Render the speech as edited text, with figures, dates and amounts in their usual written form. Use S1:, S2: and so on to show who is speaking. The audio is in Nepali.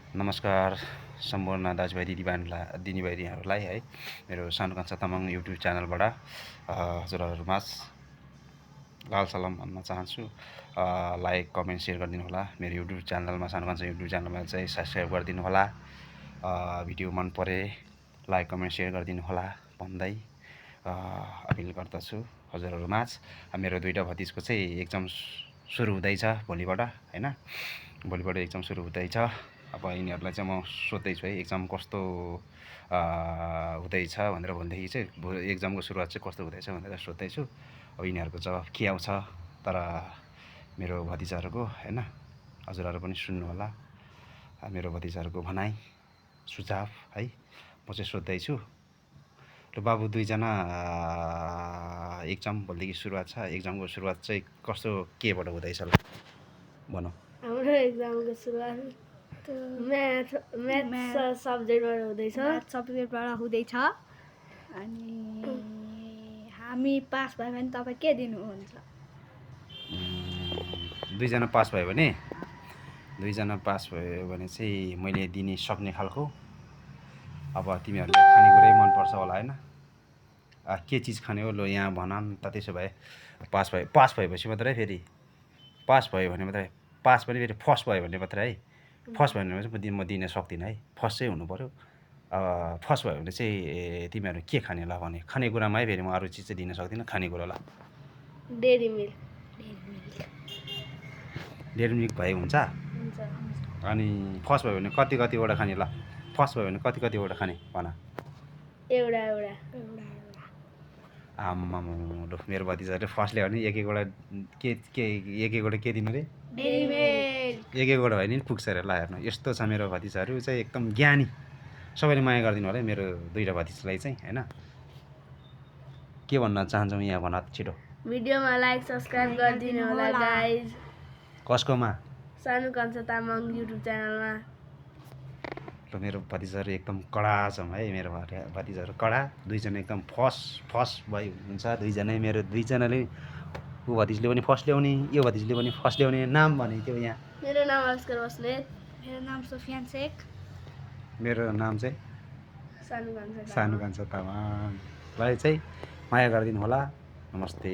S1: नमस्कार सम्पूर्ण दाजुभाइ दिदीबहिनीहरूलाई है मेरो सानो कान्छा तामाङ युट्युब च्यानलबाट हजुरहरूमाझ लाल सलाम भन्न चाहन्छु। लाइक कमेन्ट सेयर गरिदिनु होला। मेरो युट्युब च्यानलमा सानो कान्छा युट्युब च्यानलमा चाहिँ सब्सक्राइब गरिदिनु होला। भिडियो मन परे लाइक कमेन्ट सेयर गरिदिनु होला भन्दै अपिल गर्दछु हजुरहरूमाझ। मेरो दुईवटा भतिजको चाहिँ एक्जाम सुरु हुँदैछ भोलिबाट हैन, भोलिबाट एक्जाम सुरु हुँदैछ। अब यिनीहरूलाई चाहिँ म सोध्दैछु है एक्जाम कस्तो हुँदैछ भनेर भनेदेखि चाहिँ एक्जामको सुरुवात चाहिँ कस्तो हुँदैछ भनेर सोध्दैछु। अब यिनीहरूको जवाफ के आउँछ तर मेरो भतिजाहरूको हैन, हजुरहरू पनि सुन्नु होला मेरो भतिजाहरूको भनाइ सुझाव है। म चाहिँ सोध्दैछु र बाबु दुईजना एक्जाम भोलिदेखि सुरुवात छ, एक्जामको सुरुवात चाहिँ कस्तो केबाट हुँदैछ ल भनौँ।
S2: हाम्रो एक्जामको सुरुवात म्याथ सब्जेक्टबाट हुँदैछ।
S3: अनि हामी पास भयो भने तपाईँ के दिनुहुन्छ?
S1: दुईजना पास भयो भने चाहिँ मैले दिने सक्ने खालको, अब तिमीहरूलाई खानेकुरै मनपर्छ होला हैन, के चिज खाने हो ल यहाँ भन त। त्यसो भए पास भएपछि मात्रै फेरि पास भयो भने मात्रै, पास पनि फेरि फर्स्ट भयो भने मात्रै है। फर्स्ट भयो भने चाहिँ म दिन सक्दिनँ है, फर्स्ट चाहिँ हुनु पऱ्यो। फर्स्ट भयो भने चाहिँ तिमीहरू के खाने ल भने खानेकुरामा है, फेरि म अरू चिज चाहिँ दिन सक्दिनँ, खानेकुरा ल
S2: डेरी मिल्क
S1: भए हुन्छ। अनि फर्स्ट भयो भने कतिवटा खाने ल? फर्स्ट भयो भने कतिवटा खाने भन?
S2: एउटा
S1: आम्मा लु मेरो भतिजाहरूले फर्स्ट ल्यायो भने एक एकवटा के दिनु रे? एक-एकवटा भयो नि पुग्छ अरे। ल हेर्नु यस्तो छ मेरो भतिजाहरू चाहिँ एकदम ज्ञानी। सबैले माया गरिदिनु होला है मेरो दुईवटा भतिजलाई चाहिँ हैन। के भन्न चाहन्छौ यहाँ भन छिटो।
S2: भिडियोमा लाइक सब्सक्राइब गरिदिनु होला गाइज।
S1: कसकोमा?
S2: सानो कान्छा तामाङ युट्युब च्यानलमा।
S1: र मेरो भतिजाहरू एकदम कडा छौँ है, मेरो भतिजाहरू कडा। दुईजना एकदम फर्स्ट भयो हुन्छ दुईजना। मेरो दुईजनाले ऊ भतिजले पनि फर्स्ट ल्याउने, यो भतिजले पनि फर्स्ट ल्याउने। नाम भनेको थियो यहाँ?
S2: मेरो नाम अस्कर बस्नेत।
S3: मेरो नाम सुफियान शेख।
S1: मेरो नाम चाहिँ
S2: सानो कान्छा
S1: तामाङलाई चाहिँ माया गरिदिनु होला। नमस्ते।